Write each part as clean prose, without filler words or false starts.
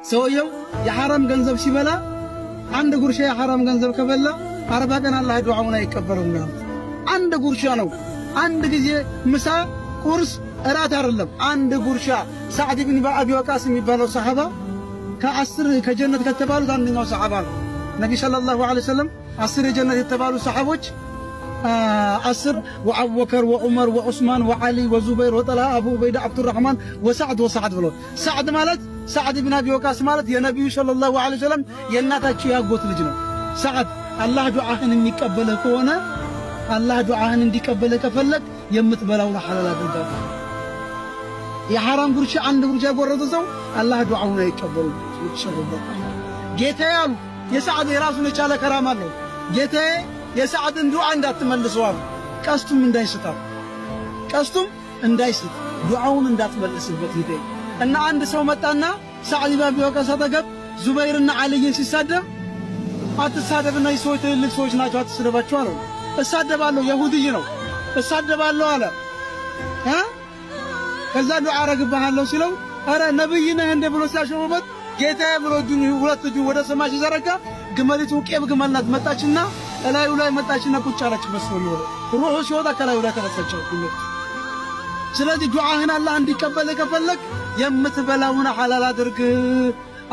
ሰውየው የሐራም ገንዘብ ሲበላ፣ አንድ ጉርሻ የሐራም ገንዘብ ከበላ 40 ቀን አላህ ዱዓውን አይቀበልም ነው። አንድ ጉርሻ ነው። አንድ ጊዜ ምሳ፣ ቁርስ፣ እራት አይደለም። አንድ ጉርሻ። ሳዕድ ብን አቢ ወቃስ የሚባለው ሰሐባ ከ10 ከጀነት ከተባሉት አንደኛው ሰሐባ ነው። ነቢ ሰለላሁ ዐለይሂ ወሰለም 10 የጀነት የተባሉ ሰሐቦች 10 وأبو بكر وعمر وعثمان وعلي وزبير وطلحة أبو عبيدة عبد الرحمن وسعد وسعد ብሎ ሳዕድ ማለት፣ ሳዕድ ብን አቢ ወቃስ ማለት የነቢዩ ሰለላሁ ዐለይሂ ወሰለም የእናታቸው ያጎት ልጅ ነው። ሳዕድ፣ አላህ ዱዓህን የሚቀበልህ ከሆነ፣ አላህ ዱዓህን እንዲቀበልህ ከፈለግ የምትበላውን ሐላል አድርገው። የሐራም ጉርሻ አንድ ጉርሻ የጎረሰ ሰው አላህ ዱዓውን አይቀበሉም። ጌታዬ አሉ፣ የሳዕድ የራሱን የቻለ ከራማ አለው። ጌታዬ፣ የሳዕድን ዱዓ እንዳትመልሰው አሉ። ቀስቱም እንዳይስታል፣ ቀስቱም እንዳይስት ዱዓውን እንዳትመልስበት ጌታዬ። እና አንድ ሰው መጣና ሳዕድ ኢብን አቢ ወቃስ አጠገብ ዙበይርና አልይን ሲሳደብ፣ አትሳደብ፣ እነዚህ ሰዎች ትልልቅ ሰዎች ናቸው፣ አትስደባቸው አለው። እሳደባለሁ፣ የሁድይ ነው፣ እሳደባለሁ አለ። ከዛ ዱዓ አረግብሃለሁ ሲለው፣ ኧረ ነብይ ነህ እንደ ብሎ ሲያሾፍበት፣ ጌታዬ ብሎ እጁን፣ ሁለት እጁን ወደ ሰማይ ሲዘረጋ ግመሊቱ፣ ቄብ ግመል ናት፣ መጣችና እላዩ ላይ መጣችና ቁጭ አለችበት። ሰውየው ሩሑ ሲወጣ ከላዩ ላይ ተነሳቸው። ስለዚህ ዱዓህን አላህ እንዲቀበል ከፈለግ የምትበላውን ሐላል አድርግ።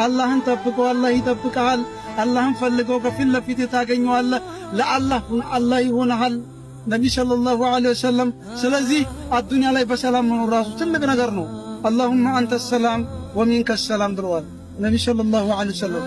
አላህን ጠብቀው፣ አላህ ይጠብቅሃል። አላህን ፈልገው፣ ከፊት ለፊት ታገኘዋለህ። ለአላህ ሁን፣ አላህ ይሆንሃል። ነቢ ሰለላሁ ዐለይሂ ወሰለም። ስለዚህ አዱንያ ላይ በሰላም መኖር ራሱ ትልቅ ነገር ነው። اللهم أنت السلام ومنك السلام ብለዋል ነቢ ሰለላሁ ዐለይሂ ወሰለም።